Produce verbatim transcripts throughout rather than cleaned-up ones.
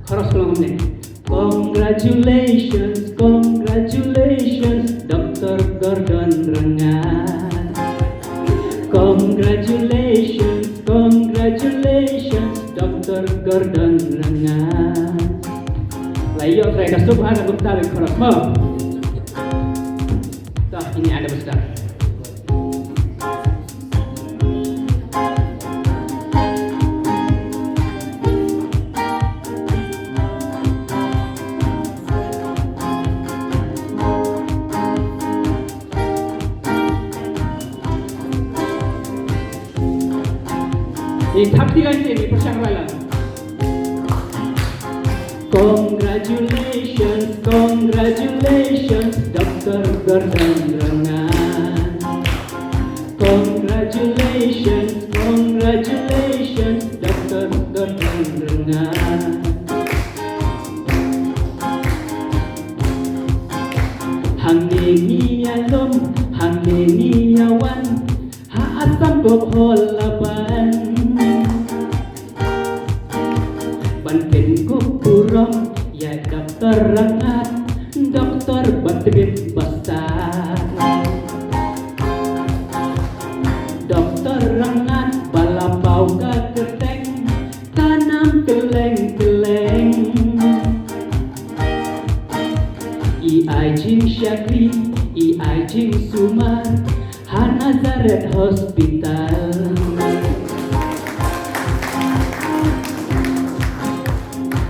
Chorus ka long kumne. Congratulations, congratulations, Doctor Gordon Rangat. Congratulations, congratulations, Doctor Gordon Rangat. La ïoh trai ka suk ha ka kumta le chorus mo. Tah, ini ada besar. Ini thap tiga ini, ini persiapan. Congratulations, congratulations, Doctor Gordon Rangat. Congratulations, congratulations, Doctor Gordon Rangat. Hangne ngi ïalum, hangne ngi ïawan, ha Assam Club Hall la ban. Ban pynkup burom ïa Doctor Rangat, Doctor ba tbit ba stad. Doctor Rangat ba la paw ka kyrteng, ka nam kylleng kylleng. I ai jingshakri, i ai jingsumar ha Nazareth Hospital.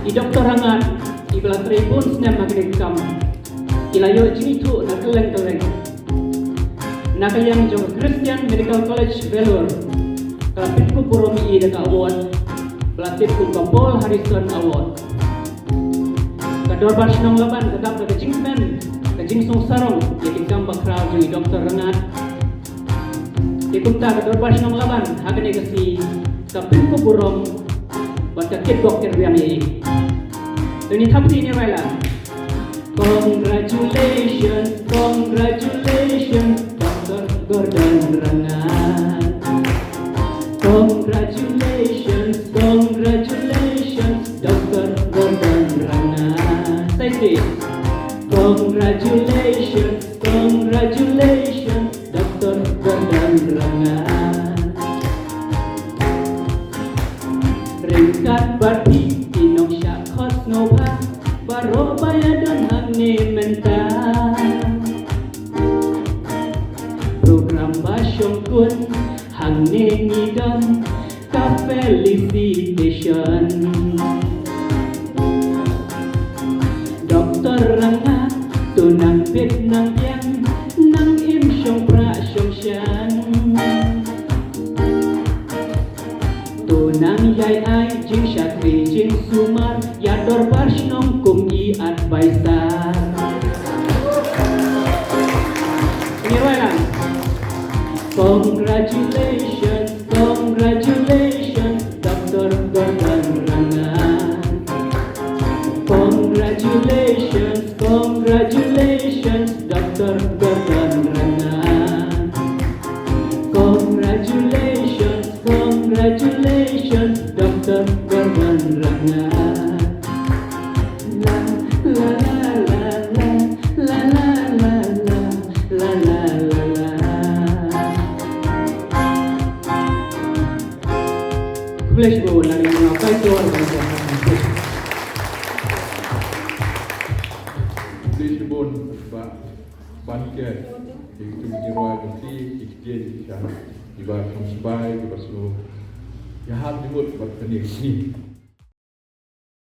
I Doctor Rangat, i ba la trei bun snem ha kane ka kam, i la ïoh jingithuh na kylleng kylleng. Na ka liang jong ka Christian Medical College Vellore, ka la pynkup burom ïa i da ka award ba la tip kum ka Paul Harrison Award. Ka Dorbar Shnong Laban ka dap da ka jingkmen, ka jingsngew sarong ïa ki kam bakhraw jong i Doctor Rangat. Te kumta ka Dorbar Shnong Laban ha kane ka sngi ka pynkup burom bad ka kitbok kitrwiang ïa i. Te ngin thap kti ïa i Railan. Congratulations, congratulations, Doctor Gordon Rangat. Congratulations, congratulations, Doctor Gordon Rangat. Say it. Congratulations, congratulations, Doctor Gordon Rangat. Ryngkat bad phi ki nongshah khot sngewbha baroh ba ïadon hangne mynta. Program ba shongkun hangne ngi don ka felicitation. Doctor Rangat, to nang bit nang biang, nang im shong prah shong shan. To nang ïai ai jingshakri jingsumar ïa Dorbar Shnong kum i advisor. Ngi rwai lang. Congratulations, congratulations, Doctor Gordon Rangat. Congratulations, congratulations, Doctor Gordon Rangat. Congratulations, congratulations, Doctor Gordon Rangat. La, la, la, la, la, la, la, la, la, la, la, la. Khublei shibun, la dei ngi kai jor. Khublei shibun, Bah Banker, ïa ki jingïarap jong phi, ïa ki ktien, ïa ki ktien, kiba kham shibai, kiba sngewbha. Ïa hap jingmut bad kane ka sngi.